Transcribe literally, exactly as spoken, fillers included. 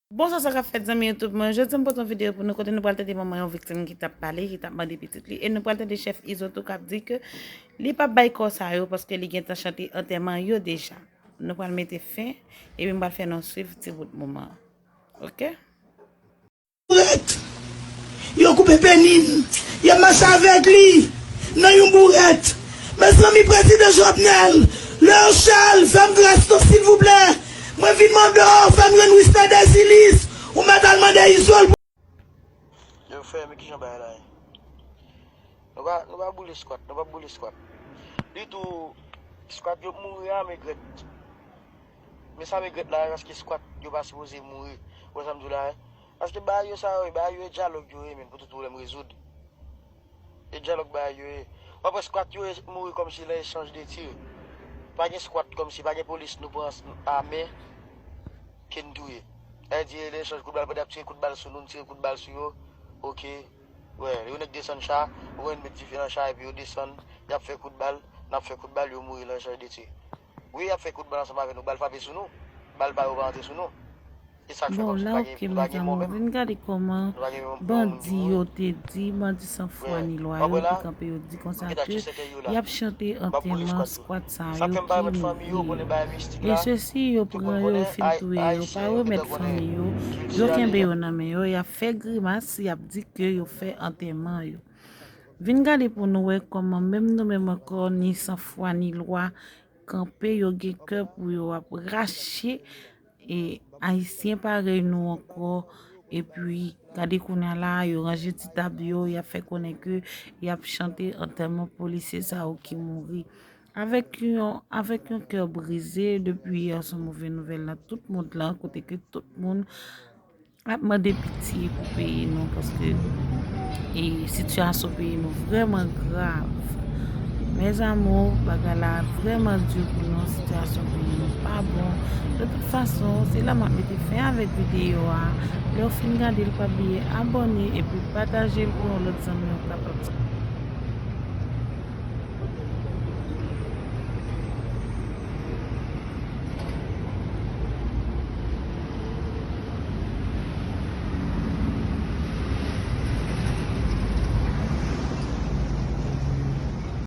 Bonswa, sa k ap fèt, zanmi YouTube mwen? Jodi a m pote yon videyo pou nou kote nou pral tande manman yon viktim ki t ap pale, ki t ap mande pitit li, e nou pral tande chèf Izo tou k ap di ke li p ap bay kò sa yo paske li gentan chante antèman yo deja. Nou pral mete fen, epi m pral fè nou swiv ti bout moman an. Oke? Bourèt. Yo koupe peni m. Y ap mache avèk li nan yon bourèt. Mezanmi, Prezidan Jovenel, Leo Charles, fè m gras non, silvouplè. Mwen vin mande w, fè m rann respè Dèzilis. Ou mèt al mande Izo l pou. Yo fè, men kijan bagay la ye? Nou pa, nou pa boule squat, nou pa boule squat. Ditou, squat yo mouri a megrèt. Men sa megrèt la, paske squat yo pa sipoze mouri. Ou wè sa m di w la, hein? Paske bagay yo sa yo, bagay yo e dyalòg yo ye, men pou tout pwoblèm rezoud. E dyalòg bagay yo ye. W ap wè squat yo mouri kòmsi nan echanj de tir. Pa gen squat kòmsi, pa gen polis nou pran a men ke n touye. Sa vle di, nan echanj kout bal, pandan y ap tire kout bal sou nou, n tire kout bal sou yo. Oke. Wè, yo nèk desann cha, ou konn met dife nan cha epi yo desann, y ap fè kout bal, n ap fè kout bal, yo mouri nan echanj de tir. Wi, y ap fè kout bal ansanm avè nou, bal frape sou nou, bal pa yo pa antre sou nou. E sa k fè kòmsi nou pa gen, nou pa gen mò menm. Nou pa gen mò pou moun di mwen. Vin gade kòman bandi yo te di, bandi san fwa ni lwa yo te kanpe, yo di konsa ke y ap chante antèman squat sa yo ki mouri. E sesi, yo pran yo, yo fin touye yo, pa remèt fanmi yo, yo kenbe yo nan men yo, y ap fè grimas, y ap di ke yo fè antèman yo. Vin gade pou nou wè kòman menm nou menm ankò, ni san fwa ni lwa, kanpe, yo gen kè pou yo ap rache e Ayisyen parèy nou ankò. Epi, gade kounye a la, yo ranje ti tab yo, y ap fè konnen ke y ap chante antèman polisye sa yo ki mouri. Avèk yon, avèk yon kè brize, depi yè se yon move nouvèl nan tout mond lan, kote ke tout moun ap mande pitye pou peyi nou, paske e sitiyasyon peyi nou vrèman grav. Mes amours, bagay la vrèman di pou nou, sitiyasyon peyi nou pa bon. De tout fason, se la m ap mete fen avèk videyo a. Lè w fin gade l, pa bliye abòne epi pataje l pou yon lòt zanmi w kapab